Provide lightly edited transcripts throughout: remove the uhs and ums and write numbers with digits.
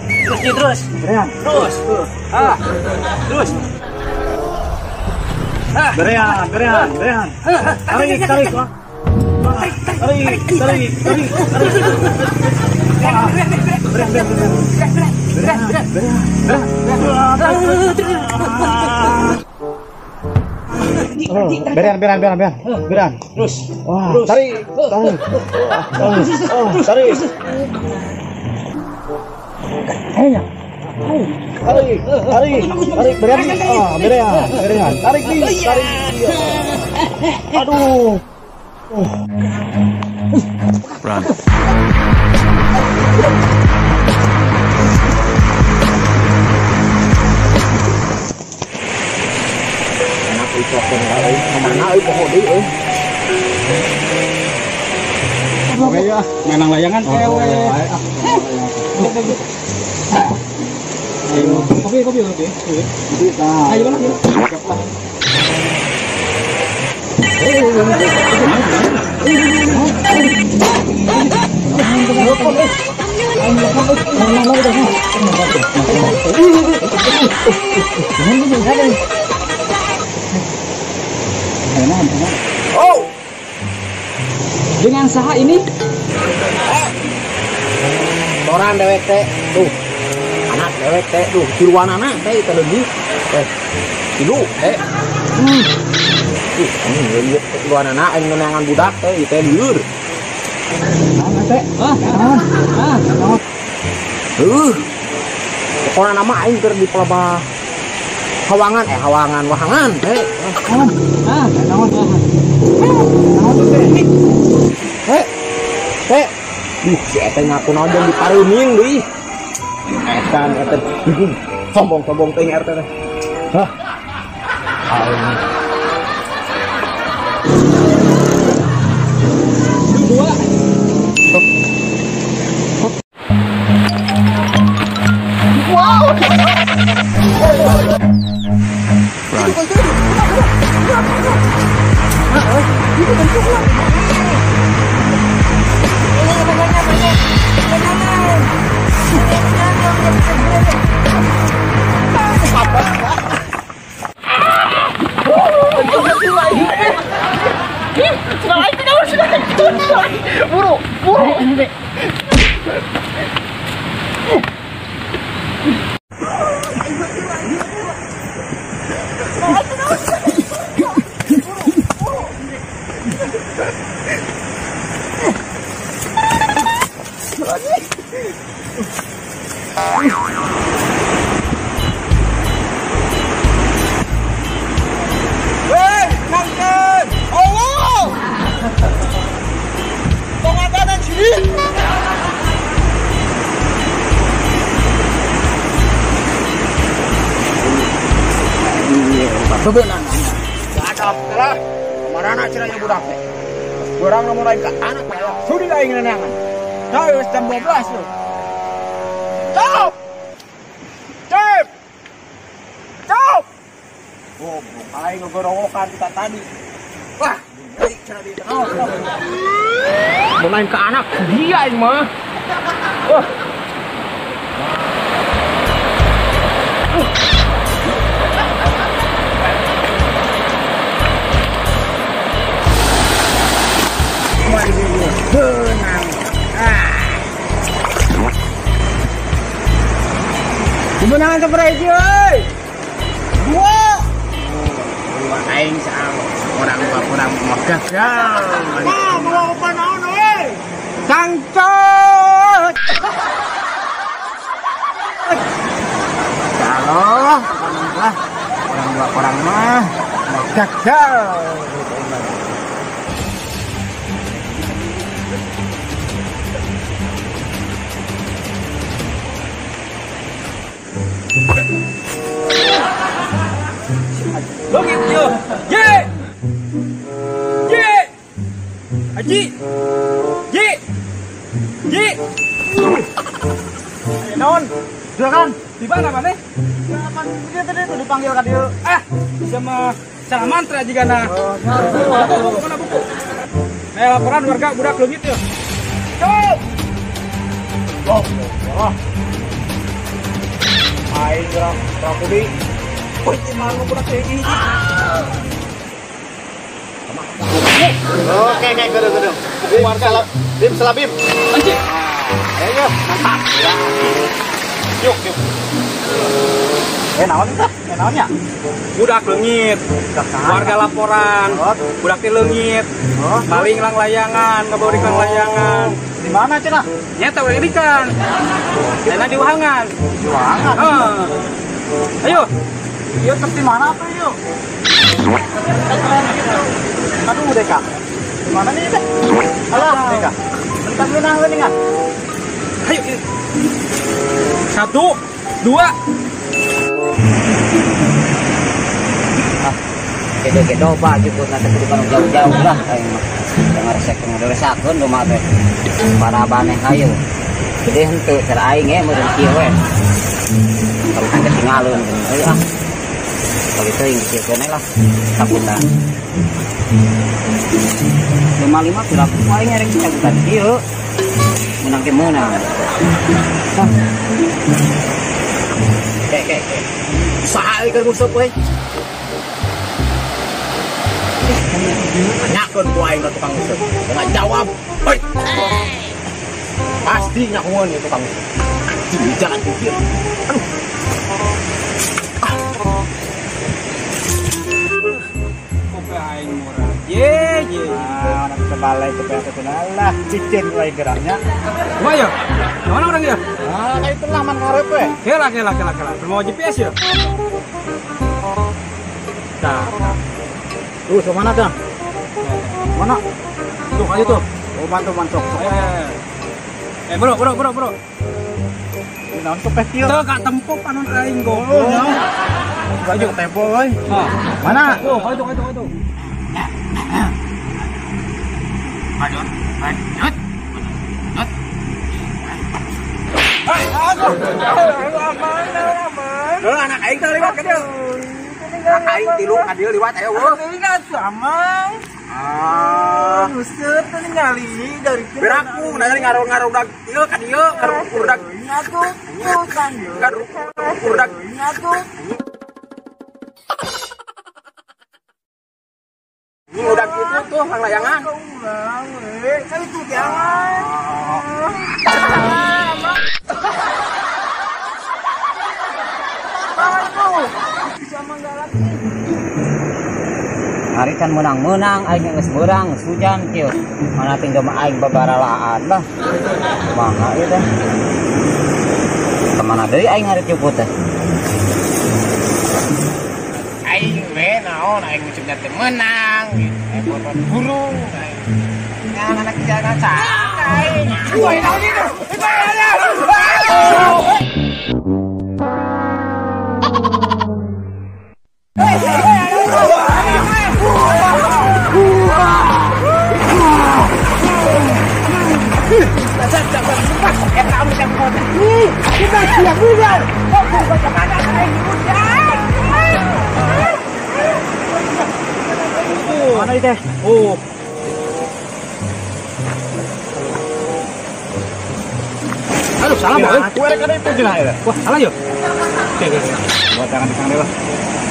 Terus Ji, terus. Terus. Ah. Terus. Ah. Berean, berean, berean. Tarik, tarik. Tarik, tarik, tarik. Berean, berean, berean. Berean, berean, berean, berean. Berean. Terus. Wah, tarik, tarik. Tarik. Ayo. Tarik, tarik, tarik, berean, ah, berean, berean, tarik nih, tarik. Aduh. Run. Enak itu aku nggak kemana itu pokok deh. Oke ya, menang layangan. Kopi, kopi, kopi. Ayo lah, Oh, dengan saha ini? Orang dewek teh, tuh. Anak dewek teh, tuh tiruan anak teh itu lebih teh tilu teh. Tuh, ini tiruan anak yang menangan budak teh itu liur. Teh, ah, ah, ah. Pokoknya nama aing keur di pelabah hawangan, hawangan, wahangan teh. Ah, ah, naon, teh, teh. Duh, si eta ngaku naon jeung dipareuning deui. Etan eta bingung sombong-sombong teuing RT teh. Hah. Aing. Dua. Wow. Buru, buru. Hei, nangken! Allah! Pengangkatan sini! Bebenang. Sadap lah. Kemana ciranya budak teh? Kurang nomor lain ke anak ya. Sudi aing neangan. Nah, wis jam 12 tuh. Stop! Cep! Stop! Goblok, aing ngegorowokan kita tadi. Wah, nyeri cenah di tengah. Mau main ke anak dia aing mah. Wah. Benang. Ah. Kemenangan seberapa euy? Dua. Dua aing orang dua orang mah gagal. Wah, mau apa naon euy? Sangcut. Salah, orang dua orang mah gagal. Logit yo. Ye. Ye. Haji. Ye. Ye. Naon? Silakan. Di mana maneh? Silakan. Dia tadi tuh dipanggil ka dieu. Ah, sama salah mantra jigana. Buku mana buku? Laporan warga budak leungit yo. Stop. Goblok. Wah. Aing gerak rakudi. Woi, mana budak teh hiji. Oke, oke, kudu kudu. Bim, salah bim. Anjing. Ayo, mantap. Yuk, yuk. Naon teh? Naonnya? Budak leungit. Warga laporan. Budak teh leungit. Maling lang layangan, ngabawa lang layangan. Di mana cenah? Nyata urang ikan. Dana di Wahangan. Di Wahangan. Heeh. Ayo. Yuk, di mana tuh yuk? Aduh, Deka. Di mana nih, Teh? Alah, Deka. Bentar dulu nah, nih, Ayo. 1, 2. Ah, gedo-gedo baju pun nanti kudu jauh-jauh lah aing mah. Jangan resek ngadoresakeun rumah teh. Para baneh hayu. Gede henteu cara aing ge meureun kieu we. Kalau kan ketinggalan ayo ah. Kalau itu yang kecil lah, takutan. 55 berapa aing erek cabutan kieu. Menang ke menang. Oke, oke. Usaha euy keur nguseup euy. Tanyakeun ku aing ka tukang nguseup. Tengah jawab. Euy. Pasti nyahoan ieu tukang nguseup. Anjing jalan pikir. Aduh. Kopi aing murah. Ye, ye. Ah, anak tebalai ke lah, cicin wae geraknya. Kumaha ya? Mana orang ya? Ah, kayak itu laman ngarep we. Kela, kela, kela, kela. Mau GPS ya? Nah, nah. Tuh, so mana dah? Mana? Tuh, ayo tuh. Oh, bantu bantu. Eh, bro, bro, bro, bro. Naon tuh peh kieu? Teu ka tempo panon aing goblok. Baju tempo euy. Mana? Tuh, ayo tuh, ayo tuh, ayo tuh. Lanjut, lanjut, lanjut. Aman, aman. Anak aing teh liwat ka dieu. Anak aing tilu ka dieu liwat aya eueuh. Amang. Ah, Buset ningali dari beraku nah ngarong-ngarong ieu ka dieu ngarudak atuh kan ngarudak atuh. Udah gitu tuh lang layangan. Urang we, kan itu jangan. Hari kan menang-menang aing geus beurang geus hujan kieu. Mana tinggal mah aing babaralaan lah. Kumaha ieu teh? Kemana deui aing hari cuput teh? Aing we naon aing ngucapna teh menang gitu. Aing botot guru. Aing anak jalan santai. Woi, naon ieu? Mana itu? Oh. Aduh, salah boy. Aku erek ada itu jenah ya. Wah, salah yo. Oke, oke. Buat tangan di sana lah.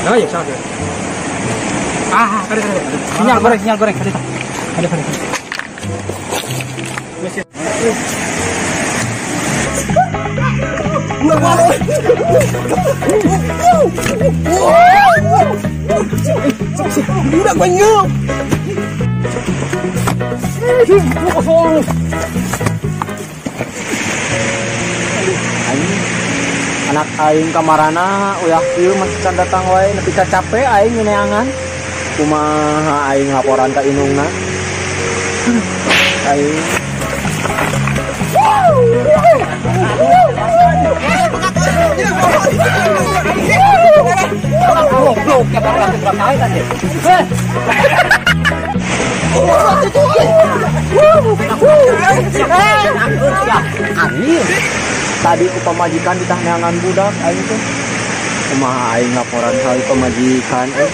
Salah yo, salah yo. Ah, ada, ada. Sinyal goreng, ada. Ada, ada. Budak banyak. Anak aing kamarana uyah kieu masih can datang wae nepi ka capek aing nyeneangan. Kumaha aing laporan ka indungna. Aing Goblok ya barang berapa kali tadi. Tadi ku pamajikan ditahneangan budak aing teh. Kumaha aing laporan ka pamajikan eh.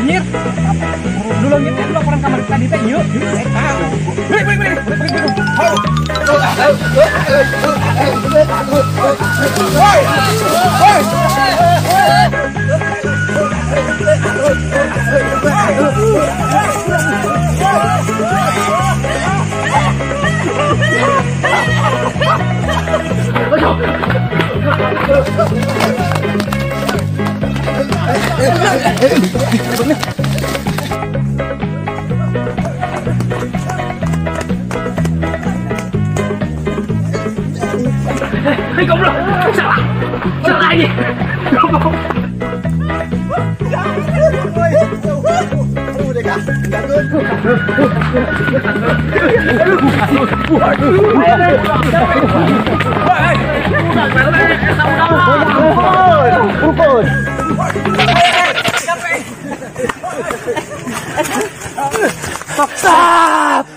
Anjir. Dulu gitu laporan kamar tadi teh yuk. Balik balik balik. Hei goblok, salah, salah ini, goblok. Stop.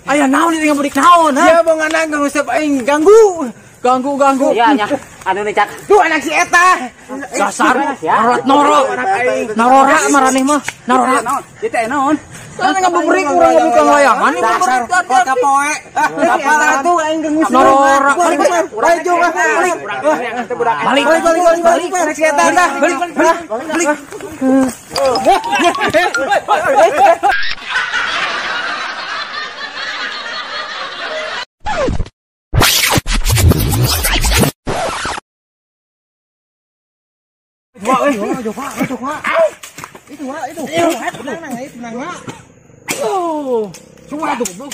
Ayah naon ini ngabudik naon ha? Ya bang anak ngusep aing ganggu. Ganggu. Iya nya. Anu nih cak. Duh anak si eta. Dasar norot narora maraneh mah. Narora. Ieu teh naon? Sana ngabuburik urang ngabuka layangan dasar kota poe. Apa tuh aing ganggu. Narora. Balik balik. Balik anak si eta dah. Balik balik. Itu. Tenang, tenang. Oh, cuma tuh, goblok.